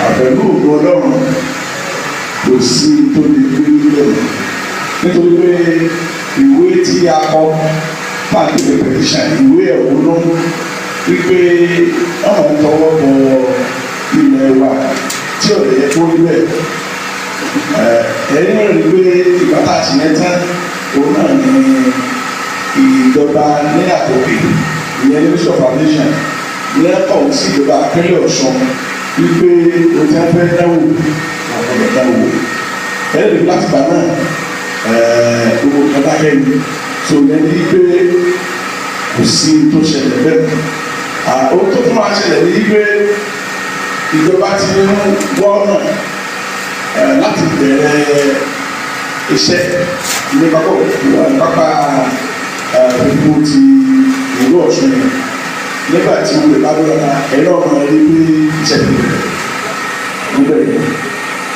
Àpẹ̀lú ògo Ọlọ́run, kò sí tó lè gbé níbẹ̀, nítorí pé ìwé tí a kọ pàtó petition, ìwé ẹ̀hónú wípé ọmọ ń tọwọ́ bọ ilẹ̀ wa tí ò lè yẹ kó rí bẹ́ẹ̀. Ẹ̀yin rí pé ìgbà tá a sì yẹn tán, òun náà ní ìjọba ní àtòkè, ìyẹn ní Ministry of Aviation, ní ẹ̀kọ́ sí ìjọba ìpínlẹ̀ Ọ̀ṣun wípé o ti ń fẹ́ dáwò, àwọn ọ̀dọ́ dáwò. Ẹ̀rí láti gbà náà, gbogbo nǹkan dákẹ́ ni. So yẹn ní pé kò sí tó ṣẹlẹ̀ bẹ́ẹ̀. Ohun tó tún máa ṣẹlẹ̀ ní pé ìjọba ti ń wọ́n náà láti bẹ̀rẹ̀ iṣẹ́ ní pápá òfurufú ti ìlú Ọ̀ṣun yẹn. Nígbà tí wọ́n lè bá dọ́là, ẹ̀rọ ọmọ rí pé iṣẹ́ ti bẹ̀rẹ̀ níbẹ̀ yẹn.